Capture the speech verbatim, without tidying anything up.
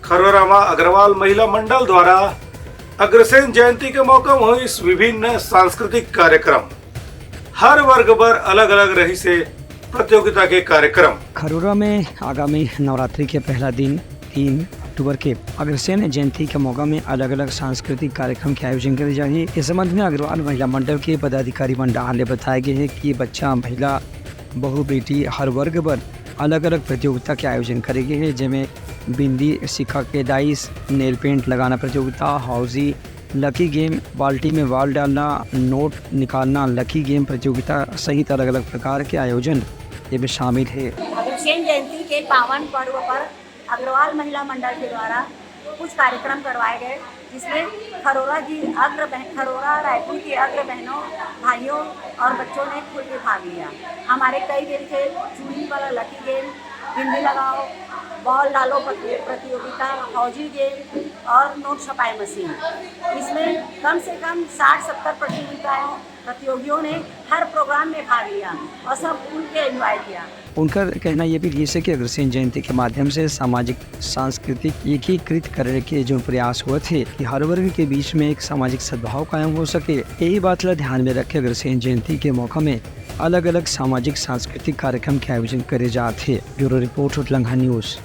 खरोरा म अग्रवाल महिला मंडल द्वारा अग्रसेन जयंती के मौका म होइस विभिन्न सांस्कृतिक कार्यक्रम। हर वर्ग बर अलग-अलग रहिसे प्रतियोगिता के कार्यक्रम। खरोरा में आगामी नवरात्रि के पहला दिन तीन अक्टूबर के अग्रसेन जयंती के मौका में अलग-अलग सांस्कृतिक कार्यक्रम के आयोजन करे जाही। इस संबंध में अग्रवाल महिला मंडल के पदाधिकारी मन डहार ले बताए गए हे कि बच्चा, महिला, बहू, बेटी हर वर्ग बर अलग-अलग प्रतियोगिता के आयोजन करे गए हे, जेमे बिंदी, सिक्का के डाइस, नेल पेंट लगाना प्रतियोगिता, हौजी, लकी गेम, बाल्टी में बॉल डालना, नोट निकालना, लकी गेम प्रतियोगिता सहित अलग-अलग प्रकार के आयोजन एमे शामिल हे। अग्रसेन जयंती के पावन पर्व पर अग्रवाल महिला मंडल के द्वारा कुछ कार्यक्रम करवाए गए, जिसमें खरोरा की अग्र बह-, खरोरा रायपुर के अग्र बहनों, भाइयों और बच्चों ने खुल के भाग लिया। हमारे कई गेम थे, चूड़ी वाला लकी गेम, बिंदी लगाओ, बॉल डालो प्रति-, प्रतियोगिता, हौजी गेम और नोट छपाई मशीन। इसमें कम से कम साठ सत्तर प्रतियोगिताओं, प्रतियोगियों ने हर प्रोग्राम में भाग लिया और सब खुल के एंजॉय किया। उनकर कहना ये भी रहिस हे कि अग्रसेन जयंती के माध्यम से सामाजिक सांस्कृतिक एकीकृत करे के जो प्रयास होवत हे कि हर वर्ग के बीच में एक सामाजिक सद्भाव कायम हो सके, यही बात ला ध्यान में रख के अग्रसेन जयंती के मौका में अलग-अलग सामाजिक सांस्कृतिक कार्यक्रम के आयोजन करे जात हे। Bureau report, Utlangha news.